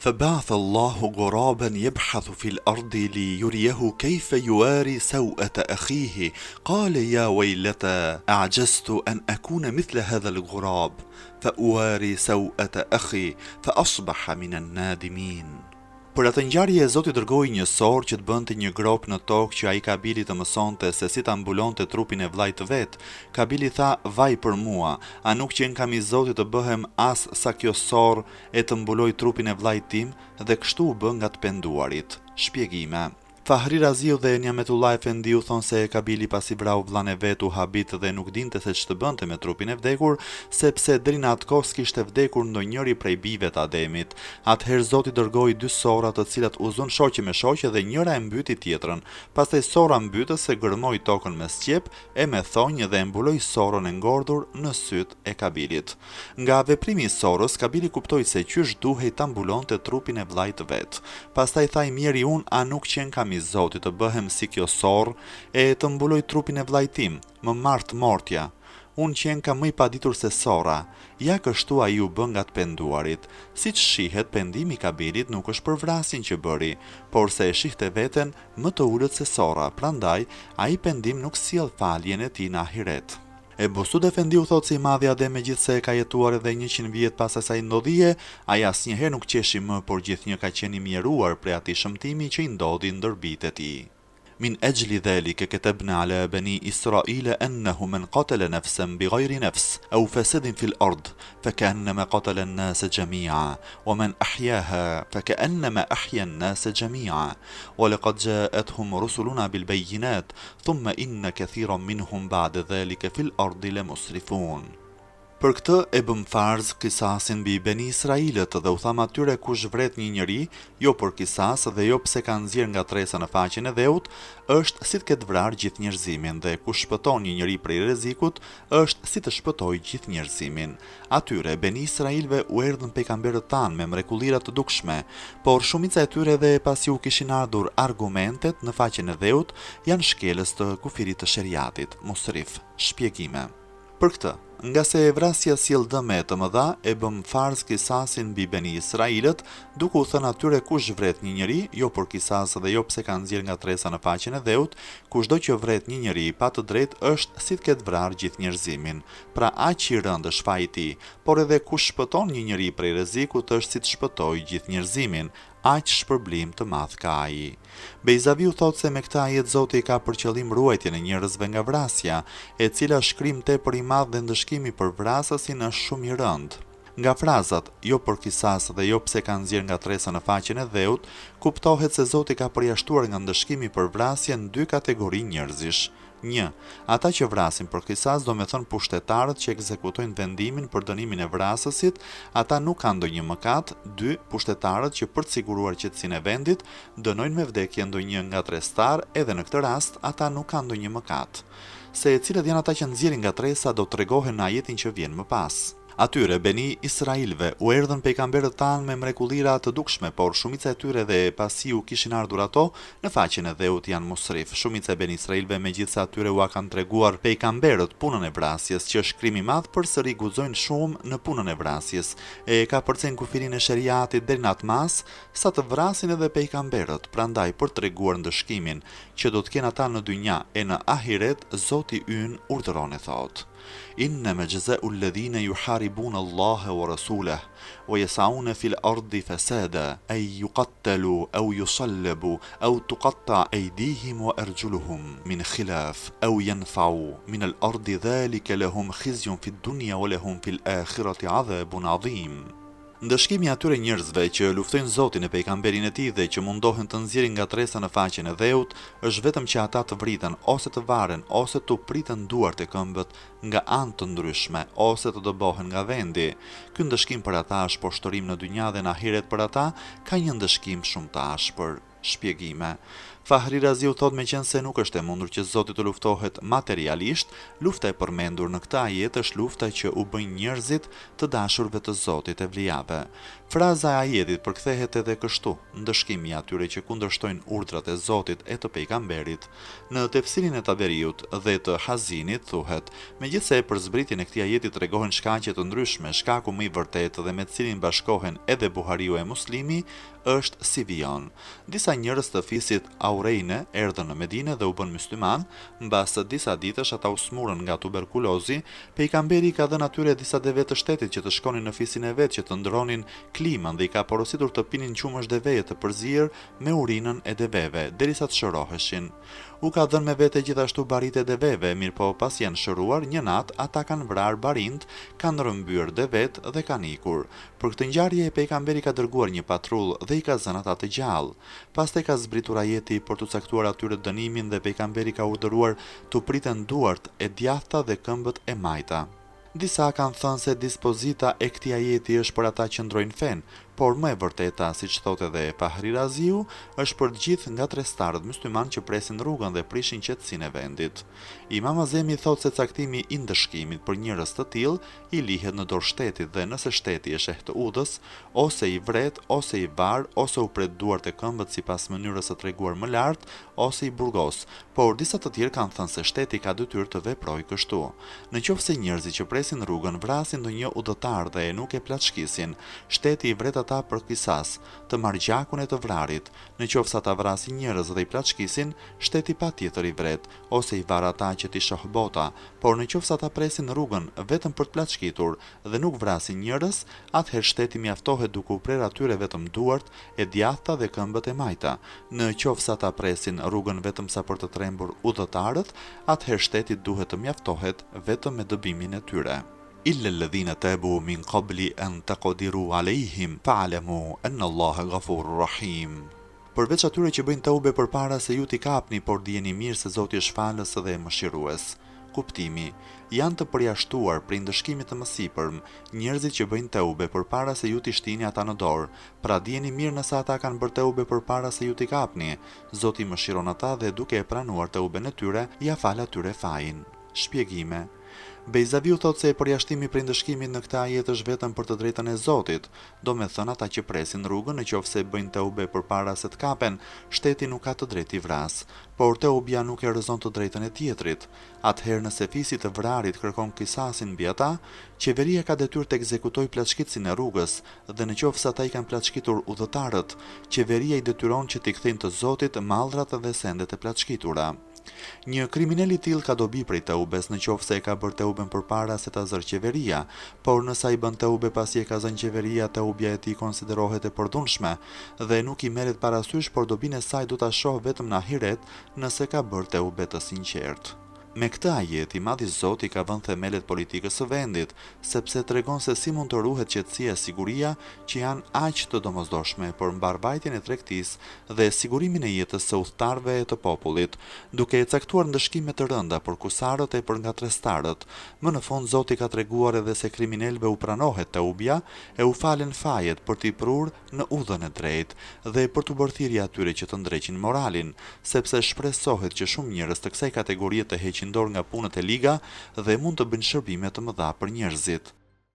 Feba'atha Allahu ghuraban yabhathu fil ardi li yuriyahu kayfa yuari saw'ata akhihi qala ya waylata a'jaztu an akuna mithla hadha al-ghurab fa uari saw'ata akhi fa asbaha min an-nadimin. Për atë ngjarje Zoti dërgoi një sorrë që të bënte një gropë në tokë që ai Kabili të mësonte se si ta mbulonte trupin e vëllait të vet. Kabili tha, Vaj për mua, a nuk qenkam i zoti të bëhem as sa kjo sorrë e të mbuloj trupin e vëllait tim dhe kështu u bë nga të penduarit. Shpjegime. Fahri Raziu dhe Niametullah Efendiu thonë se Kabili pasi vrau vëllanë e vet u habit dhe nuk dinte se ç'të bënte me trupin e vdekur, sepse deri në atë kohë s'kishte vdekur ndonjëri prej bijve të Ademit. Atëherë Zoti dërgoi dy sorra të cilat u zunë shoqe me shoqe dhe njëra e mbyti tjetrën. Pastaj sorra mbytëse gërmoi tokën me sqep e me thonj dhe e mbuloi sorrën e ngordhur në sytë e Kabilit. Nga veprimi i sorrës, Kabili kuptoi se qysh duhej ta mbulonte trupin e vëllait të vet. Pastaj tha i mjeri unë a nuk qenkam i zoti të bëhem si kjo sorrë e të mbuloj trupin e vëllait tim, më marrtë mortja. Unë qenkam më i paditur se sorra. Ja kështu ai u bë nga të penduarit. Siç shihet, pendimi i Kabilit nuk është për vrasjen që bëri, por se e shihte veten më të ulët se sorra, prandaj ai pendim nuk sjell faljen e tij në ahiret. Ebu Sud Efendiu thotë se i madhi Adem megjithëse ka jetuar edhe 100 vjet pas asaj ndodhie, ai asnjëherë nuk qeshi më, por gjithnjë ka qenë i mjeruar prej atij shëmtimi që i ndodhi ndër bijtë e tij. Min exhli dhalike ketebna ala beni Israile ennehu men katele nefsen bi gajri nefs, eu fesedin fil ard, fekeennema katele ennase xhemia, wa men ahjaha, fekeennema ahja ennase xhemia, wa lekad xhaethum rusuluna bil bejinat, thumma inna kethiran minhum ba'de dhalike fil ardi lemusrifun. Për këtë e bëmë farz kisasin mbi Beni Israilët dhe u thamë atyre kush vret një njeri, jo për kisas dhe jo pse ka nxjerrë ngatërresa në faqen e dheut, është si të ketë vrarë gjithë njerëzimin dhe kush shpëton një njeri prej rrezikut, është si të shpëtojë gjithë njerëzimin. Atyre, Beni Israilëve u erdhën pejgamberët tanë me mrekullira të dukshme, por shumica e tyre edhe pasi u kishin ardhur argumentet në faqen e dheut, janë shkelës të kufirit të sheriatit, musrif. Shpjegime. Për këtë, ngase vrasja sjell dëme të mëdha, e bëmë farz kisasin mbi Beni Israilët, duke u thënë atyre kush vret një njeri, jo për kisas dhe jo pse ka nxjerrë ngatërresa në faqen e dheut, kushdo që vret një njeri pa të drejtë është si të ketë vrarë gjithë njerëzimin. Pra aq i rëndë është faji i tij, por edhe kush shpëton një njeri prej rrezikut është si të shpëtojë gjithë njerëzimin, aq shpërblim të madh ka ai. Bejzaviu thotë se me këtë ajet Zoti ka për qëllim ruajtjen e njerëzve nga vrasja, e cila është krim tepër i madh dhe ndëshkimi për vrasësin është shumë i rëndë. Nga frazat, jo për kisas dhe jo pse ka nxjerrë ngatërresa në faqen e dheut, kuptohet se Zoti ka përjashtuar nga ndëshkimi për vrasjen dy kategori njerëzish. Një, ata që vrasin për kisas, domethënë pushtetarët që ekzekutojnë vendimin për dënimin e vrasësit, ata nuk kanë ndonjë mëkat, dy, pushtetarët që për të siguruar qetësinë e vendit, dënojnë me vdekje ndonjë ngatërrestar, edhe në këtë rast, ata nuk kanë ndonjë mëkat. Se cilët janë ata që nxjerrin ngatërresa do të tregohen në ajetin që vjen më pas. Atyre, Beni Israilëve, u erdhën pejgamberët tanë me mrekullira të dukshme, por shumica e tyre edhe pasi u kishin ardhur ato, në faqen e dheut janë musrif. Shumica e Beni Israilëve, megjithëse atyre ua kanë treguar pejgamberët punën e vrasjes, që është krim i madh, përsëri guxojnë shumë në punën e vrasjes, e kapërcejnë kufirin e sheriatit deri në atë masë, sa të vrasin edhe pejgamberët, prandaj për të treguar ndëshkimin, që do të kenë ata në dynja e në ahiret, Zoti ynë urdhëron e thotë. Innema xhezau lledhine juharibune Allahe wa rasuleh wa jes'aune fil ardi fesada en jukattelu au jusallebu au tukatta ejdihim wa erxhuluhum min khilaf au jenfau min el ardi dhalike lehum khizjun fid dunja wa lehum fil akhirati adhabun adhim. Ndëshkimi i atyre njerëzve që luftojnë Zotin e Pejgamberin e Tij dhe që mundohen të nxjerrin ngatërresa në faqen e dheut, është vetëm që ata të vriten ose të varen ose t'u priten duart e këmbët nga anë të ndryshme ose të dëbohen nga vendi. Ky ndëshkim për ata është poshtërim në dynja dhe në ahiret për ata ka një ndëshkim shumë të ashpër. Shpjegime. Fahri Raziu thotë meqenëse nuk është e mundur që Zoti të luftohet materialisht, lufta e përmendur në këtë ajet është lufta që u bëjnë njerëzit të dashurve të Zotit, evlijave. Fraza e ajetit përkthehet edhe kështu, Ndëshkimi i atyre që kundërshtojnë urdhrat e Zotit e të Pejgamberit. Në tefsirin e Taberiut dhe të Hazinit thuhet, Megjithëse për zbritjen e këtij ajeti tregohen shkaqe të ndryshme, shkaku më i vërtetë dhe me të cilin bashkohen edhe Buhariu e Muslimi është si vijon, Disa njerëz të fisit Aurejne erdhën në Medine dhe u bënë myslimanë, mbas disa ditësh ata u smurën nga tuberkulozi, Pejgamberi i ka dhënë atyre disa deve të shtetit që të shkonin në fisin e vet që të ndërronin klimën dhe i ka porositur të pinin qumësht deveje të përzier me urinën e deveve, derisa të shëroheshin. U ka dhënë me vete gjithashtu barinjtë e deveve, mirëpo pasi janë shëruar, një natë ata kanë vrarë barinjtë, kanë rrëmbyer devetë dhe kanë ikur. Për këtë ngjarje Pejgamberi ka dërguar një patrullë dhe i ka zënë ata të gjallë. Pastaj ka zbritur ajeti për t'u caktuar atyre dënimin dhe Pejgamberi ka urdhëruar t'u priten duart e djathta dhe këmbët e majta. Disa kanë thënë se dispozita e këtij ajeti është për ata që ndrojnë fenë, por më e vërteta, siç thotë edhe Fahri Raziu, është për të gjithë ngatërrestarët myslimanë që presin rrugën dhe prishin qetësinë e vendit. Imam Azemi thotë se caktimi i ndëshkimit për njerëz të tillë i lihet në dorë shtetit dhe nëse shteti e sheh të udhës, ose i vret, ose i var, ose u pret duart e këmbët sipas mënyrës së treguar më lart, ose i burgos, por disa të tjerë kanë thënë se shteti ka detyrë të veprojë kështu. Në qoftë se njerëzit që presin rrugën vrasin ndonjë udhëtar dhe nuk e plaçkisin, shteti i vret ata për kisas, të marrë gjakun e të vrarit. Në qoftë se ata vrasin njerëz dhe i plaçkisin, shteti patjetër i vret, ose i var ata që t'i shohë bota, por në qoftë se ata presin rrugën vetëm për të plaçkitur dhe nuk vrasin njerëz, atëherë shteti mjaftohet duke u prerë atyre vetëm duart e djathta dhe këmbët e majta. Në qoftë se ata presin rrugën vetëm sa për të trembur udhëtarët, atëherë shteti duhet të mjaftohet vetëm me dëbimin e tyre. Illa alladhina tabu min qabli an taqdiru alejhim fa'lamu anna Allaha ghafurur rahim. Përveç atyre që bëjnë teube përpara se ju t'i kapni, por dijeni mirë se Zoti është Falës dhe Mëshirues. Kuptimi, Janë të përjashtuar prej ndëshkimit të mësipërm, njerëzit që bëjnë teube përpara se ju t'i shtini ata në dorë. Pra dijeni mirë nëse ata kanë bërë teube përpara se ju t'i kapni, Zoti i mëshiron ata dhe duke e pranuar teuben e tyre, ia fal atyre fajin. Shpjegime, Bejzaviu thotë se përjashtimi prej ndëshkimit në këtë ajet është vetëm për të drejtën e Zotit, domethënë ata që presin rrugën në qoftë se bëjnë teube përpara se të kapen, shteti nuk ka të drejtë t'i vrasë. Por teubja nuk e rrëzon të drejtën e tjetrit. Atëherë nëse fisi i të vrarit kërkon kisasin mbi ata, qeveria ka detyrë të ekzekutojë plaçkitësin e rrugës dhe në qoftë se ata i kanë plaçkitur udhëtarët, qeveria i detyron që t'i kthejnë të zotit mallrat dhe sendet e plaçkitura. Një kriminel i tillë ka dobi prej teubes në qoftë se e ka bërë teuben përpara se ta zërë qeveria, por nëse ai bën teube pasi e ka zënë qeveria teubja e tij konsiderohet e përdhunshme dhe nuk i merret parasysh por dobinë e saj do ta shohë vetëm në ahiret nëse ka bërë teube të sinqertë. Me këtë ajet i madhi Zot i ka vënë themelet politikës së vendit, sepse tregon se si mund të ruhet qetësia e siguria që janë aq të domosdoshme për mbarëvajtjen e tregtisë dhe sigurimin e jetës së udhëtarëve e të popullit, duke caktuar ndëshkime të rënda për kusarët e për ngatërrestarët. Më në fund Zoti ka treguar edhe se kriminelëve u pranohet teubja e u falen fajet për t'i prurë në udhën e drejtë dhe për t'u bërë thirrje atyre që të ndreqin moralin, sepse shpresohet që shumë njerëz të kësaj kategorie të heqin dorë nga punët e liga dhe mund të bëjnë shërbime të mëdha për njerëzit.